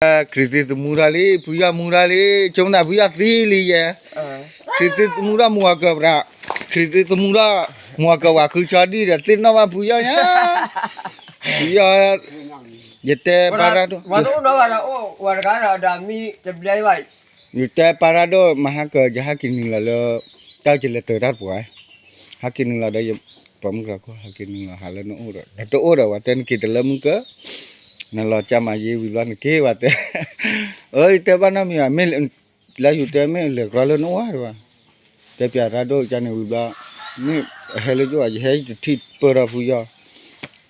ခရံာ်သ့ၣ်သမူထီၣ်လံ ဖုယီၢ်မူထီၣ်လံ ဆိကမိၣ်သးဖုယီၢ်သံလံယဲ, ခရံာ်သ့ၣ်သမူထီၣ်မူအီၤကၢၤပှၤ, ခရံာ်သ့ၣ်သမူထီၣ် မူအီၤကၢၤဝဲဃုဆီဒံၣ်ဒီးသ့ၣ်နီၣ်ဘၣ်ဖုယီၢ်ညါ, ဖုယီၢ်, ယတဲပၢ်ရၣ်ဒိၣ်, ယတဲပၢ်ရၣ်ဒိၣ်မၤဟါကၢၤယဟဲက့ၤနုာ်လီၤလၢ, တၢ်ကလဲၤတၢၤတၢ်တပှၤ, ဟဲက့ၤနုာ်လီၤဒီးယပိာ်မုၣ်ကလီၤခိၣ် ဟဲက့ၤနုာ်လီၤဟးလၢနအိၣ်ဒီး တအိၣ်ဒီးဝဲတဲနက့ၤတလၢမုၢ်ကၢ, နလီၤကၢ်မၤယ့ဝံၤဘျီနက့ၤဝဲတဲ, အၢ ယတဲဘၣ်နီတမံၤဘၣ် မ့ၢ်လၢယူၤတဲမ့ၢ်လဲၤကြီလၢနအိၣ်ဧါတဝဲ, တဲပၠးတၢ်ဒိၣ်ကန့ၣ်ဝံၤဘျီ, မ့ၢ်ဟဲလၢယအိၣ် ယဟဲတထံၣ်ပၢၢ်ထီၣ်ဖုယီၢ်,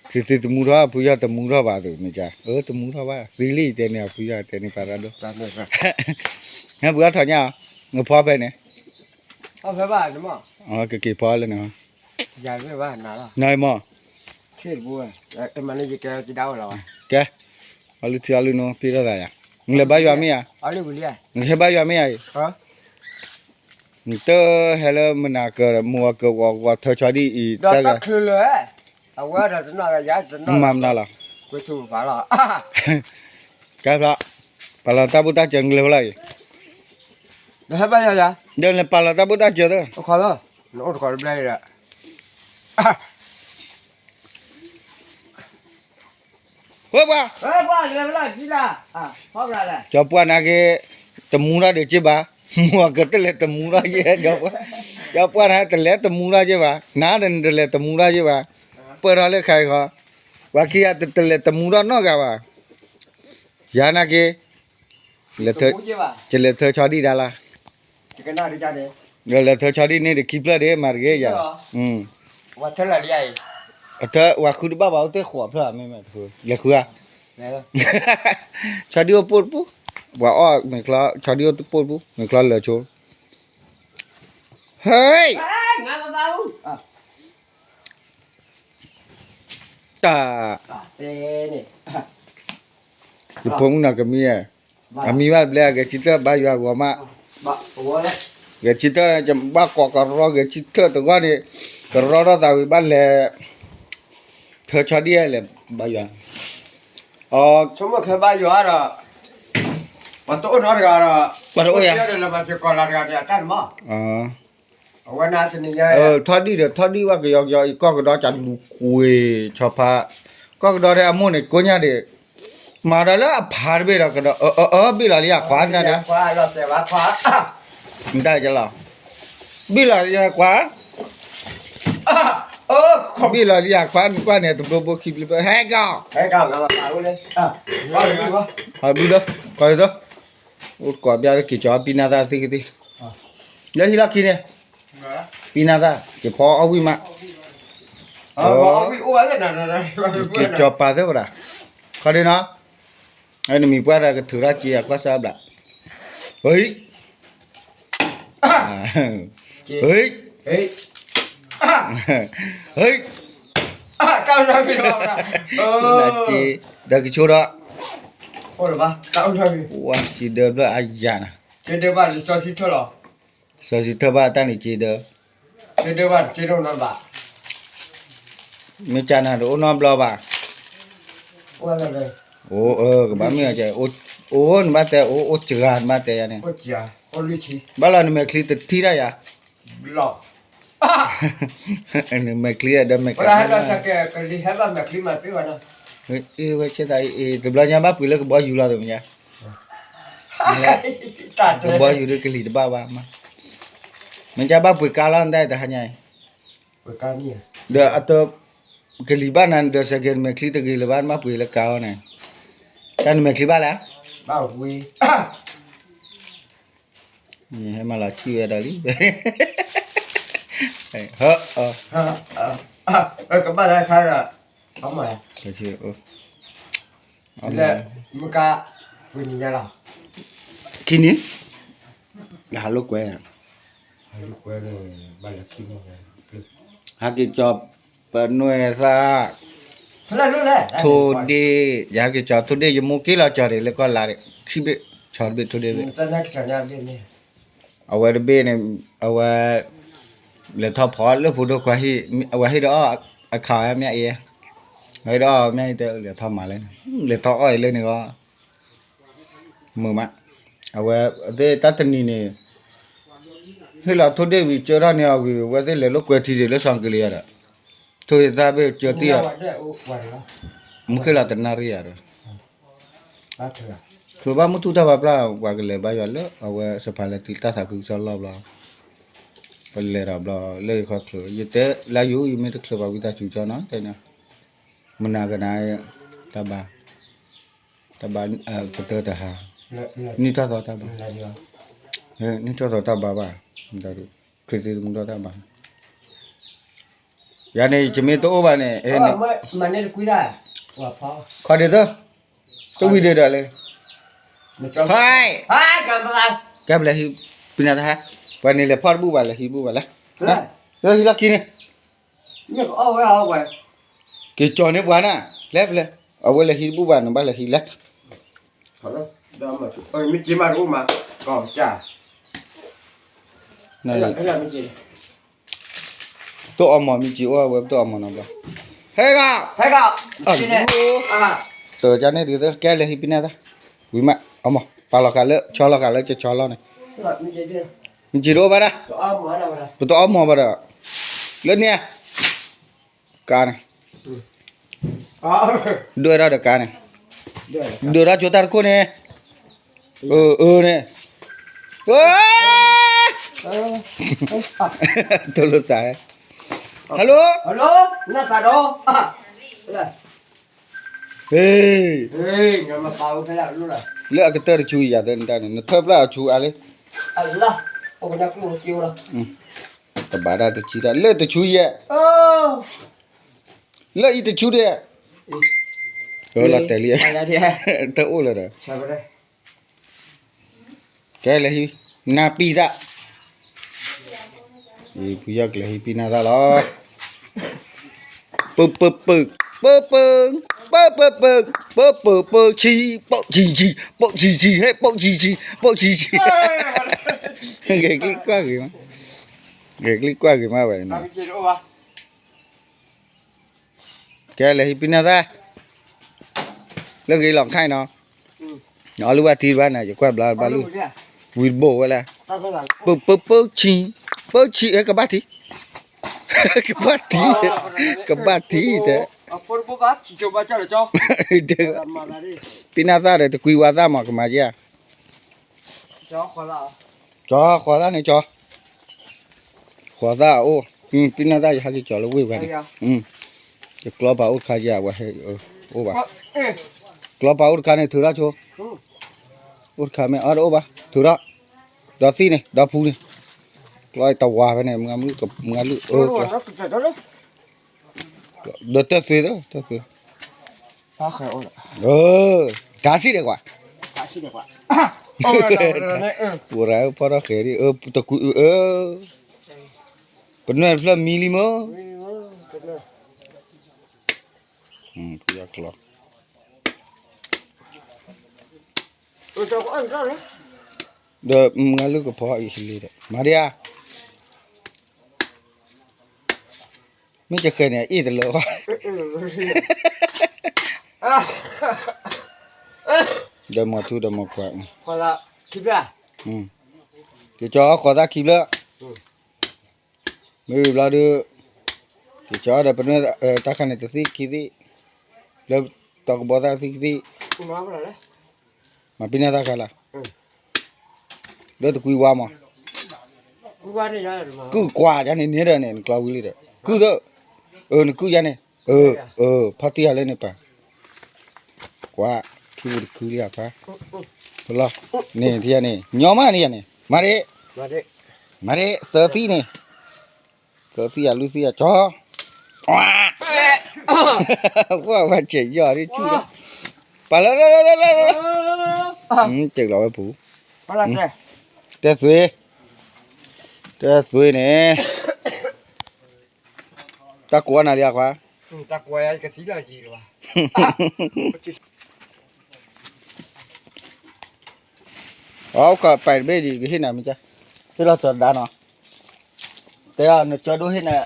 ခရံာ်သ့ၣ်သမူထီၣ် ဖုယီၢ်တမူထီၣ်ဘၣ်သ့ၣ်မ့ၢ်ကါ, အၢ တမူထီၣ်ဘၣ် သံလံတဲန့ၣ် ဖုယီၢ်တဲန့ၣ်ပၢ်ရၣ်ဒိၣ်, ဟဲပှၤထီၣ်ညါ, နဖီဖဲန့ၣ်, ကက့ၤဖီလၢန, နမ့ၢ်, ကဲ, အီလုၢ်ထံအီလုၢ်နိ ပ့ထီၣ်သးယၤ, ကဲ, အီလုၢ်ထံအီလုၢ်နိ နကဟဲဘါယွၤမ့ၢ်ဧါ, နကဟဲဘါယွၤမ့ၢ်ဧါအံၤ, နတဟဲလၢမနၤကၢၤဒီး မူအီၤကၢၤဝီၤဝီၤထၢဆီဒံၣ်အံၤ, မၤမနုၤလီၤ, ကဲဖျါ, ပာ်လီၤတၢ်ဘူၣ်တၢ်စၢၤနကလဲၤဖိလီၤအံၤ, ဒီးနလဲၤပာ်လီၤတၢ်ဘူၣ်တၢ်စၢၤသ့ၣ်, ဝဲပှၤ, ကၠီပှၢ်နၤက့ၤ, တမူထီၣ်ဒံးက့ဘၣ်, မူအီၤကၢၤတလဲၤတမူထီၣ်ယဲ, ကၠီပှၢ်နၤတလဲၤတမူထီၣ်က့ဘၣ်, နၤဒီးနတလဲၤတမူထီၣ်က့ဘၣ်, ပၢၢ်ထီၣ်လၢခါအံၤဃီ, ပှၤခံဂၤတလဲၤတမူထီၣ်နီတဂၤဘၣ်, ယၤနၤက့ၤ ကလဲၤထၢဆီဒံၣ်ဒၣ်လၢ်, ဒီးလဲၤထၢဆီဒံၣ်န့ၣ်ဒီးခံဖျၢၣ်ဒၣ်မၤတဂ့ၤယၤ, အထၢဝဲဃုတဘၣ်ဘၣ် အိၣ်တ့ၢ်ဃိးဖျၢၣ်မ့မ့ၢ်, လဲၤဃုဧါ, ဆီဒံၣ်အိၣ်ပိၢ်တပူၤ, ပှၤအီၣ်မဲာ်ချီ ဆီဒံၣ်အိၣ်တပိၢ်တပူၤ မဲာ်ချီလၢာ်ဆိ, ဟဲ, တၢ်, ယဖိမုၣ်နီၢ်ကမံၤ, အမံၤဘၣ်တဘျဲ ဂဲၤဆံတၢၢ်ဘါယွၤဂီၤမး, ဂဲၤဆံတၢၢ် ဘၣ်ကိးကရီဂဲၤဆံတၢၢ်တဂီၢ်န့ၣ်, ကရီထီၣ်သးဝံၤဘၣ်လဲၤ, ထၢဆီဒံၣ်လဲၤဘါယွၤ, အ, ပှၤတအိၣ်နီတဂၤဒီး, ပှၤတအိၣ်ယၤ, ထီဒံၣ်ဒီးထီဒံၣ်ဝဲကယီကယီအံၤ ကီၢ်ကဒီးကလူၤကွံာ်ဆီဖါ, ကီၢ်ကဒီးဒီးအမိၢ်န့ၣ်ကိညါဒံး, မၤဒီးလၢအဖးတဘ့ၣ်ဒီးကဒီး, အၢ အၢ အၢ ဘ့ၣ်လီၤလံယၤခွါနၤ, နတၢ်ကလီၤ, ဘ့ၣ်လီၤလံယၤခွါ, ဘ့ၣ်လီၤလံယၤခွါ နကွၢ်န့ၣ် တဘိဘိခံဘျီဘျီ ဟဲကီၢ်, ဟဲဘျုးဒီး, ကီၢ်လၢသီ, အိၣ်ကိးဘျါက့ၤကၠီပံနၢ်သၣ်သ့ၣ်ကသ့ၣ်, လၢဟံၣ်လီၢ်ခံန့ၣ်, ပံနၢ်သၣ် က့ၤဖီအီၣ်ဝံၣ်မး, က့ၤကၠီပၤသ့ၣ်ဝဲဒၣ်, ခီဒ့နီၤ, နမံၤပှၢ်တၢ်ကထုးထီၣ်က့ၤအကွၢ်စၢ်ဘျး, ဟ့ၣ်, ဟ့ၣ်, ဟ့ၣ်, တၢ်ကဆိဒီး, ဝဲစံးဒၢဘျၢၣ်အယၤနၤ, စီၤစံးထၢၣ်ဘၣ်တၢ်န့ၣ်စံးဒၢ, မ့ၢ်ကနၤတအိၣ်နီတဘျီဘၣ်, အိၣ်, ကဘၣ်မ့ၢ်, အိၣ်နဘၣ်တဲ အိၣ်အိၣ်စှၤနဘၣ်တဲယၤန့ၣ်, ဘၣ်လီၤနမဲာ်ချံတထံၣ်တၢ်ယၤ, နမဲာ်ချံဒီးမဲာ်က, ဝဲဆဲသးအံၤ တဘျီညါဘၣ်ပှ့ၤလၢကဘီယူၤလီၤတမ့ၢ်ညါ, ကဘီယူၤဒီးကလံၤတဘၣ်ဘၣ်မး, မ့ၢ်ကဘၣ်ပှ့ၤကါလီၤနတၢ်တဟါညါအံၤ, ဒီးအတ, ကလံၤဘၣ်နၤဒီးစဲးကဲၤနမဲာ်ချံတဂ့ၤလၢၤဘၣ် နဘၣ်ပှ့ၤလၢကါအီၤန့ၣ်, တၢ်နမဲာ်ချံဘၣ်လဲၣ်, ဟဲမၤလီၤဆံၣ်ဝဲဒီးလံ, ဟၢ, ကဘၣ်လၢခါဒီး, ခံနံၤ, ဟးလိာ်ကွဲ, ဟဲက့ၤကၠီၤ, ပနွဲၢ်သၣ်, ထိၣ်ဒ့ၣ်, ယဟဲက့ၤကၠီၤထိၣ်ဒ့ၣ် ယမိၢ်က့ၤလီၤကၠီၤဒံးလၢကီၢ်လါဒံး ခံဘ့ၣ်, ဆီတဘ့ၣ်ထိၣ်ဒ့ၣ်ဘ့ၣ်, အဝဲတဘ့ၣ်န့ၣ်, အဝဲ, လဲၤထီၣ်ဖီလၢဖိဒိၣ်ခွါဟံၣ်, အဝဲဟ့ၣ်ဒီးအီၣ်အခးမ့ၢ်အံၤ, ဟ့ၣ်ဒီးအီၣ်မ့ၢ်အံၤတဲ လဲၤထီၣ်မၤလၢန့ၣ်, လဲၤထီၣ်အီၣ်အံၤလၢန့ၣ်ဂီၢ်, မုာ်မး, အဝဲသ့ၣ်တၢ်တနံၤန့ၣ် ဟ့ၣ်လီၤထိၣ်ဒ့ၣ်ဝံၤ ကၢထီၣ်န့ၢ်အီၤဝံၤ အဝဲသ့ၣ်လဲၤလိာ်ကွဲထံဒံးလၢစီၤကလံယါဒီး ထိၣ်သၣ်ဘ့ၣ်ကၢတံၢ်အီၤ, မုၢ်ဃ့လီၤတနၣ်ရံၣ်ယါဒီး ချုးဘၣ်မုၢ်ထူၣ်တၢ်ဖးဖျါ ပှၤကလဲၤဘါယွၤလၢအဝဲစဖးလဲၤတုၤတၢ်သးခုကစီၣ်လီၢ်ဘျီ, ပလဲၤဒီးဘျီလၢယခီချုး ယတဲလၢယိၤ ယမ့ၢ်တချုးဘၣ်ဝံသးစူၤကၠီနီၤ တဲန့ၣ်, မနၤကနၤ တၢ်ဘါ တၢ်ဘါကတၢၢ်တဟါ, နံၣ်ထီၣ်သီတၢ်ဘါ, နံၣ်ထီၣ်သီတၢ်ဘါဘၣ်, ခရံာ်သ့ၣ်သမူထီၣ်တၢ်ဘါ, ယၤန့ၣ် ယမ့ၢ်တအိၣ်ဘၣ်န့ၣ် ခီဒ့တၢ်, တဝံၤဒ့ဒီးလၢ, ဟဲ, ကဲဘျဲဟံး, ပနၢ်သၢဟါ, ပှၤန့ၣ်လဲၤဖီၣ်တဘူၣ်ဘၣ်လဲၤဟံးတဘူၣ်ဘၣ်လဲၣ်, လၢဟံးလီၢ်ခံန့ၣ် က့ၤကၠီၤန့ၢ်ပှၤနၤ, လဲၤဖဲလဲၣ်, အဝဲလဲၤဟံးတဘူၣ်ဘၣ် နဘၣ်လဲၤဟံးလဲၣ်, တအီမး မ့ၢ်က့ၤမးတအိၣ်မး, ကီၢ်ကၢ်, တအီမး မ့ၢ်က့ၤအိၣ်ဝဲ ပတအီမးနီတဘျီ, ဟဲဂၤ, ဟဲဂၤ, တၢ်န့ၣ်ဒ်သိး ကဲလဲၤဟံးပနၢ်သၣ်, ဝံၤမး အီမး ပာ်လီၤဃာ်လၢ ဆီလီၤဃာ်လၢကဆီလီၤန့ၣ်, မ့ၢ်က့ၤတအိၣ်ဘၣ်ဒၣ်, ပတအီမးဘၣ်ဒီး, လၢန့ၣ် ကါန့ၣ်, ဒွဲၣ်ထီၣ်ဒီးကါန့ၣ်, ဒွဲၣ်ထီၣ်ကၠိတၢ်တခိၣ်န့ၣ်, အၢ အၢန့ၣ်, တိလိာ်သး, hello, လၢအကတၢၢ်တဆူယၤသၢနတၢ်န့ၣ် နထၢဖျၢၣ်အဆူအါလံ, တဘၣ်ဒၣ်တဆူတၢ် လၢတဆူယဲၢ်, လၢအံၤတဆူဒဲး, လီၤတဲာ်လံ, တအိၣ်လၢၤဒီး ကဲလဲၤဟံး နၢ်ပံၢ်သၣ်, ဖုယီၢ်ကလဲၤဟံးပံၢ်နၢ်သၣ်လီၤ, ပပပပပပပပပပပပဆံ, ပိာ်ဆံဆံ, ပိာ်ဆံဆံ, ဟဲပိာ်ဆံဆံ, ပိာ်ဆံဆံ, ဂဲၤကျိၣ်ကွၢ်ဂ့ၤမး, ဂဲၤကျိၣ်ကွၢ်ဂ့ၤမးဝဲ, ကဲလဲၤဟံးပံၢ်နၢ်သၣ်, လၢဂ့ၤလီၤခါအံၤနီၤ, အီၤလုၢ်ဘၣ်ထံတဘၣ်န့ၣ် ယကွၢ်ဘျါဘၣ်လုၢ်, ဝံၤတဘိဝဲလဲၣ်, ပပပဆံ, ပဆံ ဟဲကဘၣ်ထံ, ကဘၣ်ထံ, ကဘၣ်ထံတဲ, ပံၢ်နၢ်သၣ်ဒီးတကွံဝါသၣ်မး ကမၤယဲၢ်, ကၠီဃီသၣ်န့ၣ်ကၠီ ဃီသၣ်အအိၣ်, ပံၢ်နၢ်သၣ်ယဟဲက့ၤကၠီလၢဝ့ၢ်ဝဲန့ၣ်, ယကျီပာ်အိၣ်တခါယၤဝဲ, အိၣ်ဘၣ်, ကျီပာ်အိၣ်တခါန့ၣ် ထုးထီၣ်ဆိ, အိၣ်တခါမ့ၢ်အီၣ်တအိၣ်ဘၣ် ထုးထီၣ်, ဒီးသံၣ်န့ၣ် ဒီဖူန့ၣ်, ကျီတဝါဖဲန့ၣ် မုၢ်ဂၤလုၢ်, ဒီးတၢၢ်သွ့သၢ, တၢၢ်သွ့, တၢ်စံၣ်ဒဲးကွၢ်, ပူၤရၤဖီၣ်ထီၣ်ဃဲၤဒ်, တကွံ, ပနွဲၢ်တဖျၢၣ်မံလံမ့ၢ်, ဖုယီၢ်ကျီ ဒီးမုၢ်ဂၤလုၢ်ကဖီအံၤဟံးလံဒီး မၤဒံဧါ, မ့ၢ်ကဃဲၤန့ၣ် အ့ၣ်တလၢဘၣ်, ဒီးမီၤထူဒီးမီၤခွါ, ကၠီဃီသၣ်ခံဖျၢၣ်, မ့ၢ်ဝံၤဘျီဒီး ကၠီဒီးပနွဲၢ်တၢ်ခါန့ၣ် တသ့ၣ်ခံသ့ၣ်, လၢတီကဘီသၣ်သ့ၣ်ခံသ့ၣ်, မၤပ့ၤနၢ်သၣ်ခါလၢ လၢတကွံဝါမး, ကုၢ်ကွၢ်ယါန့ၣ် န့ၣ်ဒီးန့ၣ် နကျီဝံၤလံဒီး ကုၢ်သၢ, အၢ နကုၢ်ယါန့ၣ်, အၢ ဖီၣ်တံၢ်ယါလၢန့ၣ်ပၢ်, ကွၢ် ခံပူၤတခုလံအခါ, ဖလီၢ်, န့ၣ်ထံယါန့ၣ် ညီမးန့ၣ်ယါန့ၣ် မၤဒ့, မၤဒ့ သၢသံၣ်န့ၣ်, သၢသံၣ်ယါလွံၢ်သံၣ်ယါ ကၠီ ပှၤဝဲစဲးယီၤဒ်ဆူၣ်ဒီး, ပာ်လၢလၢလၢလၢလၢ, စဲးလီၤဝဲပူၤ, တဲသွ့, တဲသွ့န့ၣ်, တၢ်ကိးနၤလံအခွါ, အီၣ်ခီပာ်တဘ့ၣ်ဒံးကဟ့ၣ်နၤမ့ၢ်ကါ, ဟ့ၣ်လီၤစီၤဒါနီၤ, တဲအီၤ နကၠီဒိၣ်ဟ့ၣ်နၤ,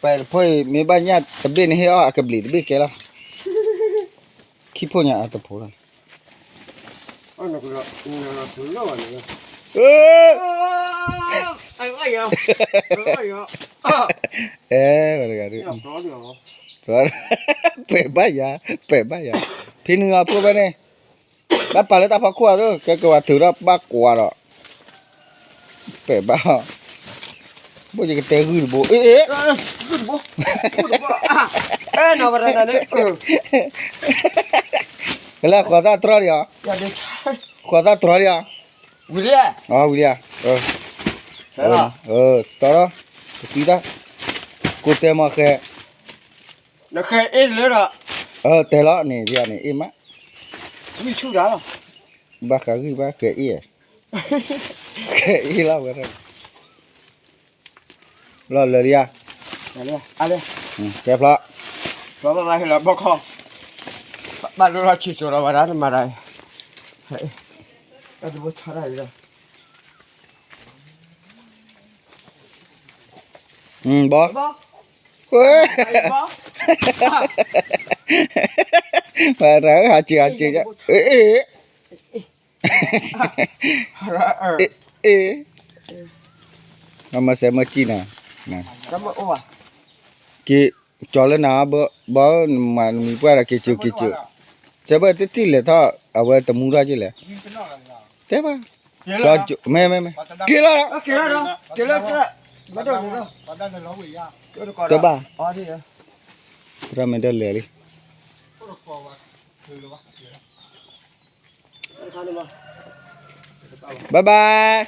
ပှဲၤတဖိအံၤ မ့ၢ်ဘၣ်ညၣ်တဘ့ၣ်န့ၣ် ဟ့ၣ်အီၣ်အကဘျံးတဘ့ၣ်ကဲလီၤ, ခံဖိညါအတဖိလီၤ, အ အဲ ဝဲတဂၤဒုး ပဲာ်ဘၣ်ယၤ ပဲာ်ဘၣ်ယၤ ဖံနုာ်အဖိဖဲန့ၣ် ဘၣ်ပာ်လၢတၢ်ဖီခိၣ်အသိး ကဲကဝၤထုးထီၣ်ဘၣ်ကွၢ်ဒီး ပဲာ်ဘၣ် ဘိယကတဲဂုၢ်တဘိ အ့ အ့ ဂုၢ်တဘိ ဂုၢ်တဘိ အဲ နီၢ်ဝဲဒၣ်န့ၣ် ကလၢဃီၤသၣ်တြီဒံးဧါ ဃီၤသၣ်တြီဒံးဧါ ဝံၤလံ အဝံၤလံ တီၢ်လီၤ ကသံတၢ် ကိးတဲမီၤဃဲ နဃဲအ့ၣ်လၢဒီး တဲလီၤန့ၣ် ယၤန့ၣ်အ့ၣ်မး ဂုၢ်ဆူၣ်တၢ်လီၤ ဘၣ်ဃးဂုၢ်ဘၣ်ဃဲအ့ၣ် ဃဲအ့ၣ်လီၤဝဲ လီၤလၢာ်လံဧါ ကဲဖျီ ဖျီဘၣ်ဘၣ်ဟ့ၣ်လီၤဘီခီ ဘၣ်ဒိလီၤဆံးစိၤလီၤဝဲဒၣ်နမၤတၢ် တၢ်တဘိဆါတၢ်အံၤလီၤ ဘီ ပှၤတၢ်ဟးစၢၤဟးစၢၤ အ့ အ့ အ့ မၤစဲမၤစံၣ်နၤ က့ၤကၠီၤလၢနၤ ဘီ မၤနမံၤပှၢ်ဒီးက့ၤစၢၤက့ၤစၢၤ စဲဘၣ်တထံၣ်လဲၤထီၣ် အဝဲတမူထီၣ်က့ၤလဲၣ် တဲဘၣ် စီၤကၠိ မ့ၢ် မ့ၢ် မ့ၢ် က့ၤလီၤ က့ၤလီၤ တဲဘၣ် သရၣ်မ့ၢ်တလဲၤလံ bye bye